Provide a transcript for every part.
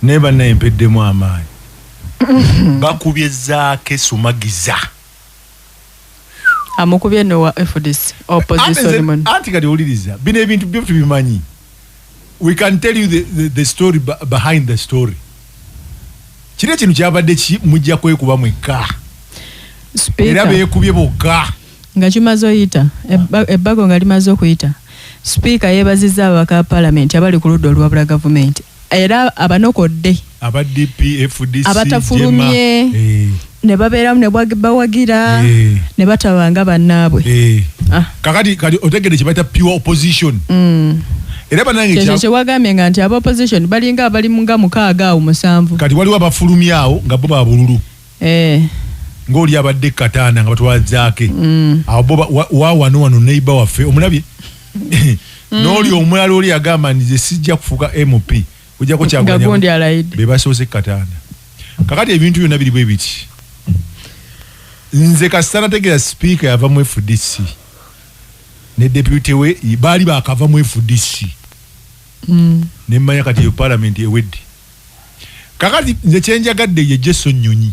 Naye bannaye, mpeddemu amaanyi. Bakubye Zaake sumagiza. Amukubye no wa FDC opposition muno. Anti kati owuliriza, bino ebintu byo tubimanyi. We can tell you the story behind the story. Kiri ekintu kyabadde mujja kwekuba mwekka era. Speaker Beekubye bokka. Nga kimaze oyita ebbago nga limaze okuyita, sipiika yeebazizza ababaka ba paalamenti abali ku ludda oluwabula gavumenti era abanokodde aba DP, FDC, abatafulumye JEEMA. Ne babeeramu ne bawagira ne batabanga bannaabwe. Ah. Kakati kati otegedde kye bayita pure opposition. Era banange kyekyo kyewagambye nga nti aba opposition balinga abali nga mukaaga awo musanvu. Kati waliwo abafulumyawo nga bo babululu ng'oli abadde kataana nga batwala Zaake. Awo bo wa wano wano neighbor waffe omulabye n'oli omulala oli agamba nti nze sijja kufuuka MP ojjako nga Kyagulanyi. Gundi alayidde. Be basoose kataana. Kakati ebintu byonna biri bwe biti. Nze kasita nategeera sipiika yava mu FDC ne deputy we baali bakava mu FDC, nemmanya kati eyo parliament ewedde. Kakati nze kyenjagadde ye Jason Nyonyi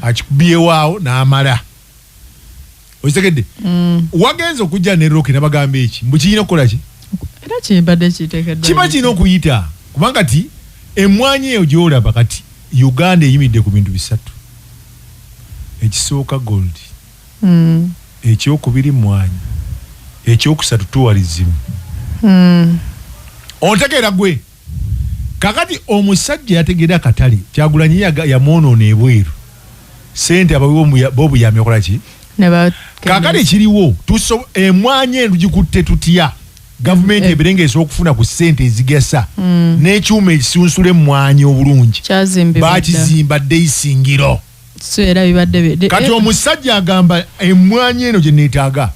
akikubyewaawo n'amala. Okitegedde? Wagenza okujja ne Roki nabagamba eki mbu kirina okukola ki? Era kimbadde kiteekeddwa. Kiba kirina okuyita kubanga ti emwanyi eyo gyolaba kati Uganda eyimiridde ku bintu bisatu: ekisooka gold, ekyokubiri mwanyi, ekyokusatu tourism. Ontegeera gwe? Kakati omusajja yategeera akatale. Kyagulanyi yamwonoona ebweru sente abawi b'obuyambi okola ki? Ne Kakati ekiriwo emwanyi eno tugikutte tutya? Gavumenti ebeere ng'esobola okufuna ku ssente ezigasa n'ekyuma ekisunsula emmwanyi obulungi. Kyazimbibwa dda. Bakizimba dde Isingiro. So era bibadde Kati omusajja agamba emmwanyi eno gye neetaaga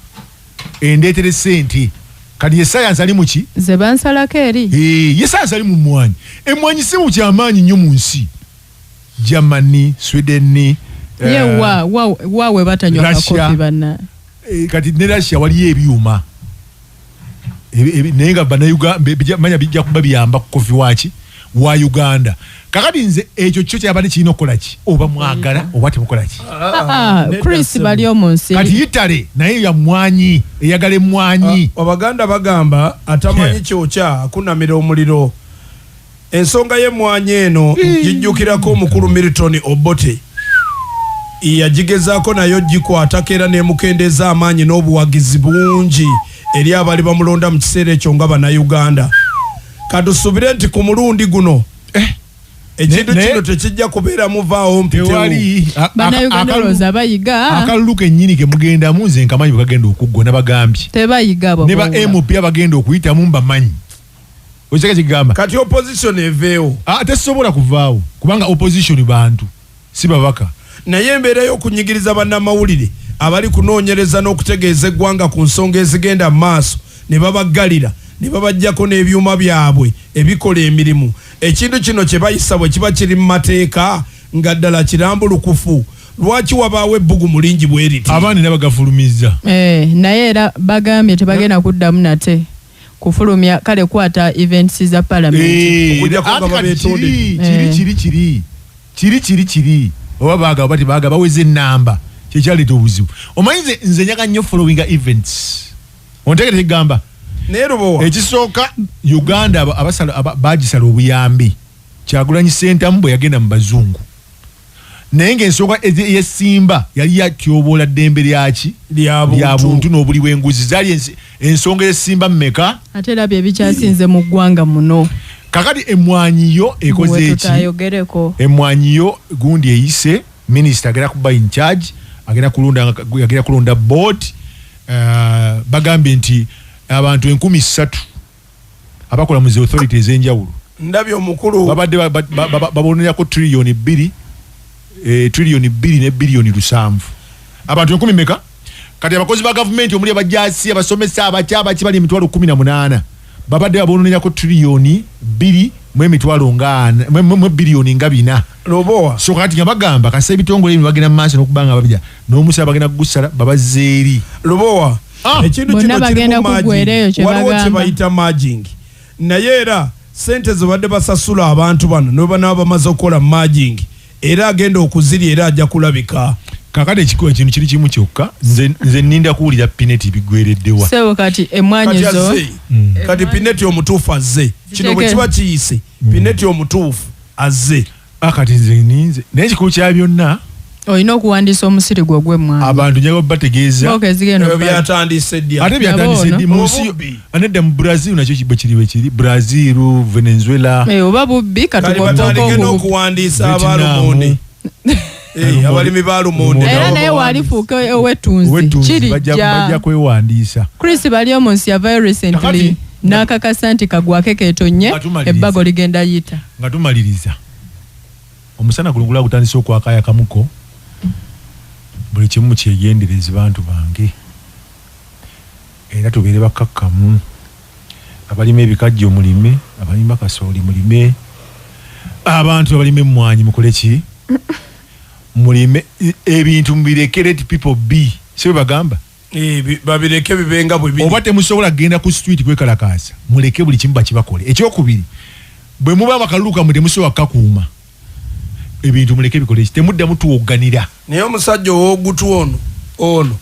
endeetere ssente. Kati ye sayansi ali muki? Ze bansalako eri. Eh, ye sayansi ali mu mmwanyi. Emmwanyi si mu kyamaanyi nnyo mu nsi. Germany, Sweden, ye wa wa wa we batanywa Russia. kakofi banna. Kati ne Russia waliyo ebyuma naye nga bannayuganda manya bijja kuba biyamba ku kofi waki wa Uganda. Kakati nze ekyo kyo kyabadde kirina okukola ki, oba mwagala oba temukola ki? Ah, Nedda, Chris ssebo. bali omu nsi. Kati Italy naye yamwanyi, eyagala emwanyi. Ah, Abaganda bagamba atamanyi kyokya akunamira omuliro. Ensonga y'emmwanyi eno gijjukirako omukulu Milton Obote yagigezaako nayo gikwatako era nemukendeeza amaanyi n'obuwagizi bungi eri abali bamulonda mu kiseera ekyo nga Bannayuganda. Katusuubire nti ku mulundi guno ekintu kino tekijja kubeeramu vaawo mpitewo. Tewali Bannayuganda olowooza bayiga? Akalulu kennyini ke mugendamu nze nkamanyi bwe kagenda okuggwa. Nabagambye Tebayiga abo ne ba bawula. MP abagenda okuyitamu mbamanyi. Okiteka kigamba Kati opposition eveewo. Ah, tesobola kuvaawo kubanga opposition bantu, si babaka. Naye embeera y'okunyigiriza bannamawulire abali kunoonyereza n'okutegeeza eggwanga ku nsonga ezigenda mu maaso ne babaggalira ne babaggyako n'ebyuma byabwe ebikola emirimu, ekintu kino kye bayisa bwe kiba kiri mu mateeka nga ddala kirambulukufu, lwaki wabaawo ebbugumu lingi bwe riti? Abaana era bagafulumizza. Eh, naye era bagambye tebagenda kuddamu nate kufulumya kale kwata events za parliament. Okuggyako nga Ate kati babeetondedde. kiri kiri oba baagaba oba tebaaga baweze enamba, kyekyaleeta obuzibu. Omanyi nze njaga nnyo followinga events. Ontegere kigamba? Naye Lubowa, Ekisooka Uganda bagisala obuyambi Kyagulanyi Sentamu bwe yagenda mu bazungu, naye ngaensonga eyesimba yali yatyoboola ddembe lyaki? Lya Lya buntu. Buntu n'obuli bw'enguzi. Zaali ensonga esimba mmeka? Ate era bye bikyasinze mu ggwanga muno. Kakati emwanyi yo ekoze Bwe eki? tutayogereko. Emwanyi yo gundi eyise, minisita agenda kuba in charge, agenda kulonda board. Bagambye nti abantu 3000 abakola mu zi authority ez'enjawulo Ndabye omukulu babadde babonerako 2 trillion, 2 trillion ne biliyoni 700. Abantu enkumi meka? Kati abakozi ba gavumenti omuli abajasi, abasomesa, abaki abaki bali 18,000 babadde babonerako 2 trillion mu emitwalo nga ana- mu biliyoni nga 4. Lubowa, So kati nga bagamba kasa ebitongole ebyo bagenda mu maaso n'okuba nga babija n'omusala bagenda kugusala babazze eri. Lubowa, Ah! ekintu Bonna kino bagenda kirimu kuggwera eyo merging. kye Waliwo kye bagamba. bayita merging, naye era Sente zebadde basasula abantu bano ne banaaba bamaze okukola merging, era agenda okuzirya, era ajja kulabika. Kakati ekikuba ekintu kiri kimu kyokka, nze nninda kuwulira Pinetti bigwereddewa. Sebo, kati emwanyi Kati zo azze. Kati Pinetti omutuufu azze. Kino bwe Ziteeke- kiba kiyise, Pinetti omutuufu azze. Akati nze ninze, naye ekikulu kya byonna, Olina okuwandiisa omusiri gwo gw'emmwanyi. Abantu njaga bategeeza. Mboka ezigenda Ebyo okuba- byatandise ddi? Ate byatandise Nabo ddi mu nsi? Obubbi. Anedda, mu Brazil nakyo bwe kiri, bwe kiri Brazil, Venezuela. Eh, oba bubbi. Kati Katugomboko batandike obubi. n'okuwandiisa Vietnam. abalumonde. Eh, abalimi ba lumonde Era nabo naye bawandiise. walifuuka ow'ettunzi. Owettunzi bajja Kirijja. kwewandiisa. Chris bali omu nsi yavayo recently n'akakasa nti kagwake ketonye, Nga tumaliriza. ebbago ligenda yita. Nga tumaliriza, omusana guno gula gutandise okwakayakamuko. Buli kimu mukyegendereze, bantu bange, era tubeere bakakkamu. Abalima ebikajjo mulime, abalima kasooli mulime, abantu abalima emmwanyi mukole ki? Mulime. Ebintu mubireke, let people be, si bwe bagamba? Eh, babireke bibenga bwe biri. Oba temusobola kugenda ku street kwekalakaasa, muleke buli kimu bakibakole. Ekyokubiri, bwe muba akalulu kammwe temusobola kukakuuma, ebintu muleke bikole ki? Temuddamu tuwogganira. Naye omusajja ow'ogutu ono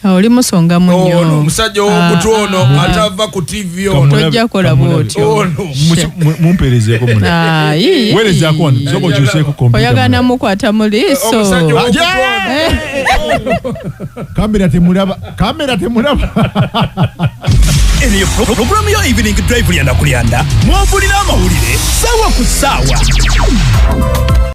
Ah, oli musonga ono munyo. omusajja ow'ogutu ono atava ku TV ono. Tojja kola bw'otyo. Ono. Mumpeerezeeko muna. Ah, yii. Weerezaako wano, sooka okyuseeko kompyuta. Oyagala Muna. mukwata mu liiso. Omusajja ow'ogutu ono. Kamera temulaba, kamera temulaba. Eno ye pulogulaamu ya Evening Drive, Lyanda ku Lyanda, mwavulira amawulire saawa ku ssaawa.